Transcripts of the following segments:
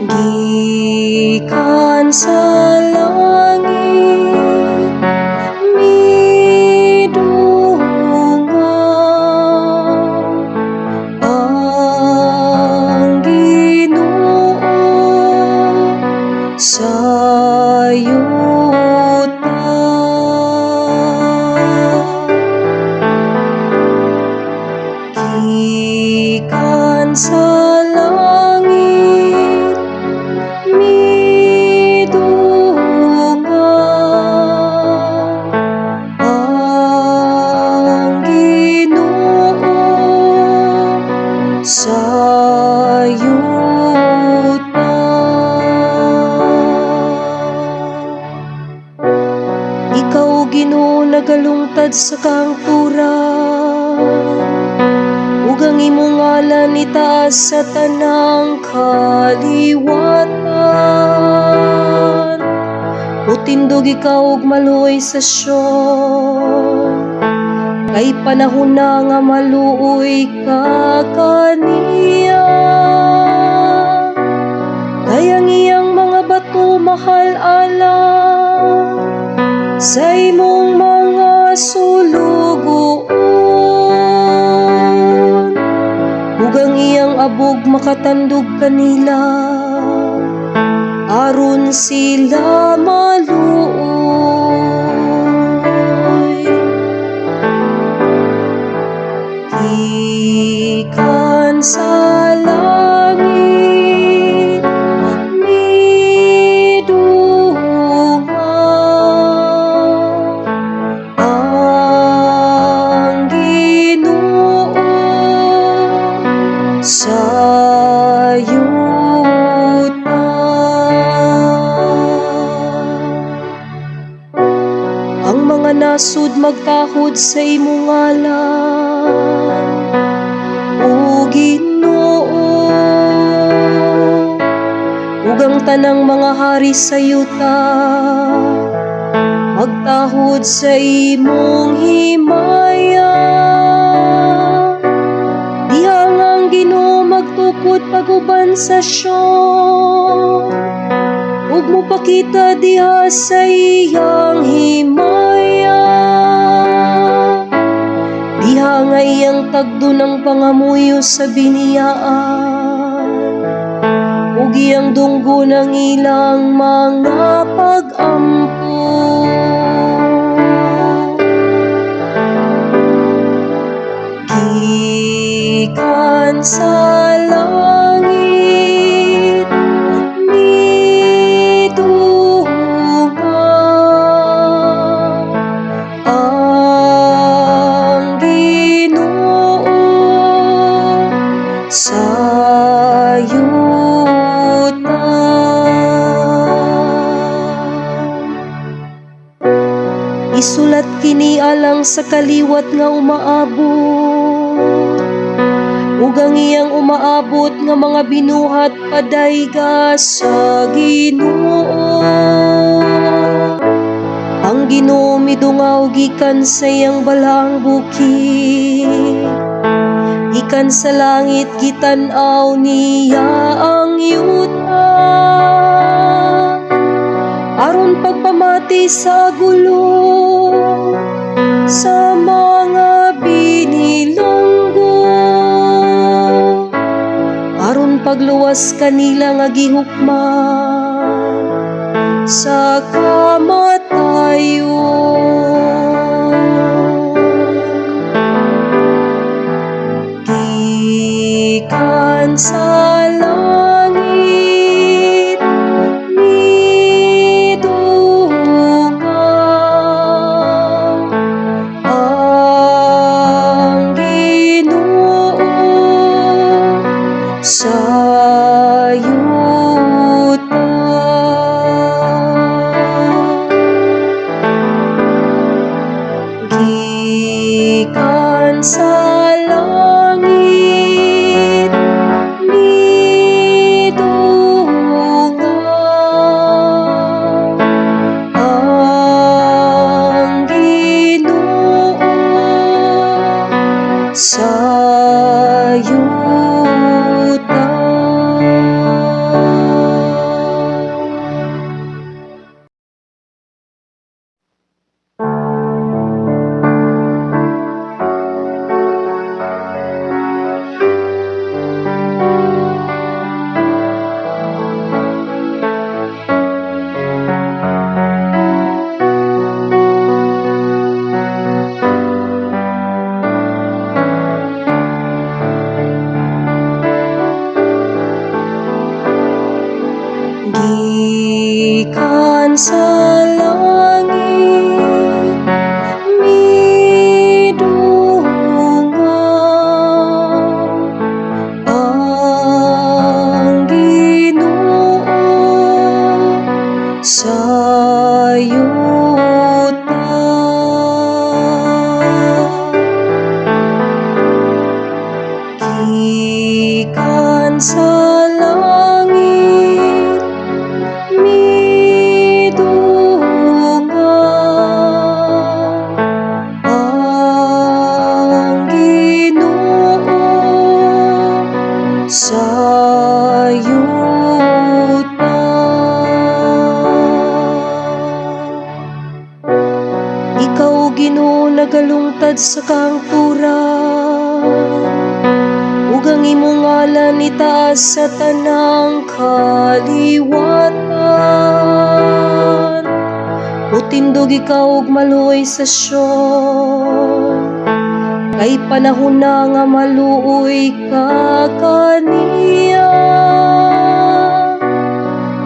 Gikan sa langit midungaw ang Ginoo sa yuta. Gikan sa langit midungaw ang Ginoo sa yuta. Ikaw, Ginoo, nagalungtad sa kahangturan ug ang imong ngalan itaas sa tanang kaliwatan. Motindog ikaw ug maluoy sa Sion, kay panahon na nga maluoy ka kaniya. Kay ang iyang mga bato mahal alang sa imong mga sulugoon, ug ang iyang abog makatandog kanila aron sila maluoy. Gikan sa langit midungaw ang Ginoo sa yuta. Ang mga nasud magtahod sa imong ngalan, o Ginoo, ug ang tanang mga hari sa yuta magtahod sa imong himaya. Diha nga ang Ginoo magtukod pag-uban sa Sion ug mopakita diha sa iyang himaya. Diha nga iyang tagdon ang pangamuyo sa biniyaan ug iyang dunggon ang ilang mga pag-ampo. Gikan sa langit midungaw ang Ginoo sa yuta. Isulat kini alang sa kaliwat nga umaabot ug ang iyang umaabot nga mga binuhat padayga sa Ginoo. Ang Ginoo midungaw gikan sa iyang balaang bukid. Gikan sa langit gitan-aw niya ang yuta aron pagpamati sa gulo sa mga binilanggo, aron pagluwas kanila nga gihukman sa kamatayon. Gikan sa langit midungaw ang Ginoo sa yuta. Gikan sa langit midungaw Gikan sa langit midungaw ang Ginoo sa yuta. Gikan sa langit midungaw ang Ginoo sa yuta. Ikaw, Ginoo, nagalungtad sa kahangturan ug ang imong ngalan itaas sa tanang kaliwatan. Motindog ikaw ug maluoy sa Sion, kay panahon na nga maluoy ka kaniya.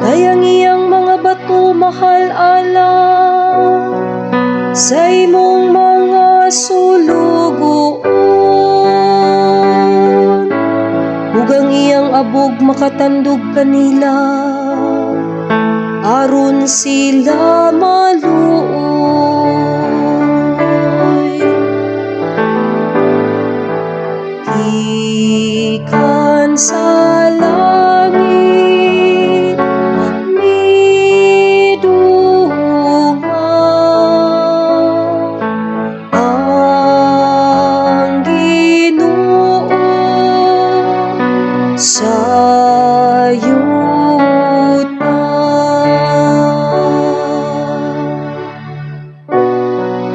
Kay ang iyang mga bato mahal alang sa imong mga sulugoon, ug ang iyang abog makatandog kanila aron sila maluoy. Gikan sa langit midungaw ang Ginoo sa yuta.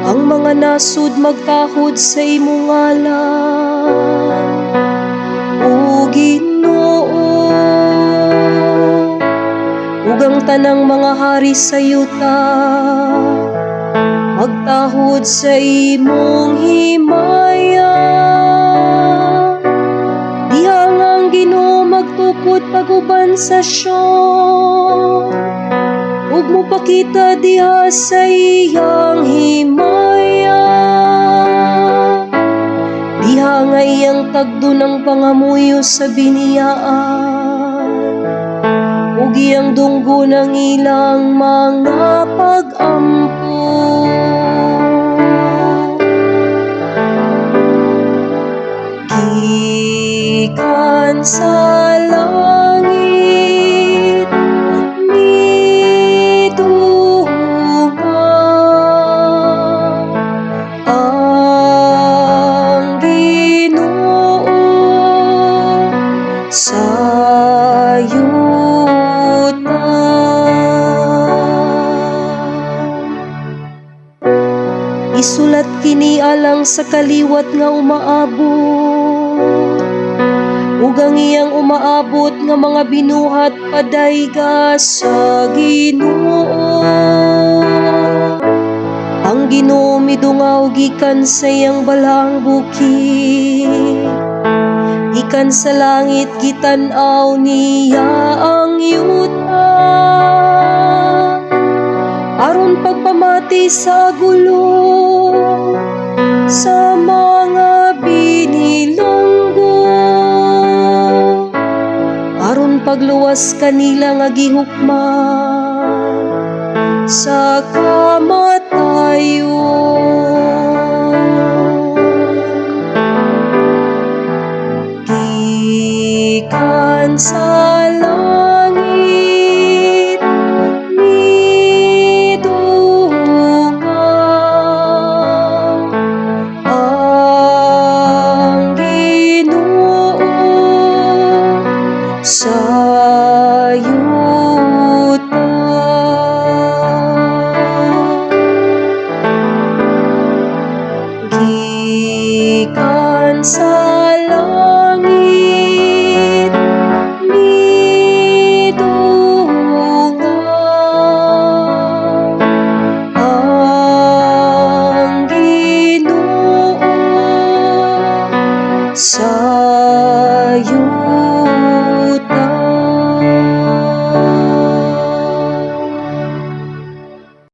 Ang mga nasud magtahod sa imong ngalan, o Ginoo, ug ang tanang mga hari sa yuta magtahod sa imong himaya. Diha nga ang Ginoo magtukod pag-uban sa Sion ug mopakita diha sa iyang himaya. Diha nga iyang tagdon ang pangamuyo sa biniyaan ug iyang dunggon ang ilang mga pag-ampo. Gikan sa langit midungaw ang Ginoo sa yuta. Isulat kini alang sa kaliwat nga umaabot ug ang iyang umaabot nga mga binuhat padayga sa Ginoo. Ang Ginoo midungaw gikan sa iyang balaang bukid. Gikan sa langit gitan-aw niya ang yuta aron pagpamati sa gulo sa mga binilanggo, aron pagluwas kanila nga gihukman sa kamatayon. Gikan sa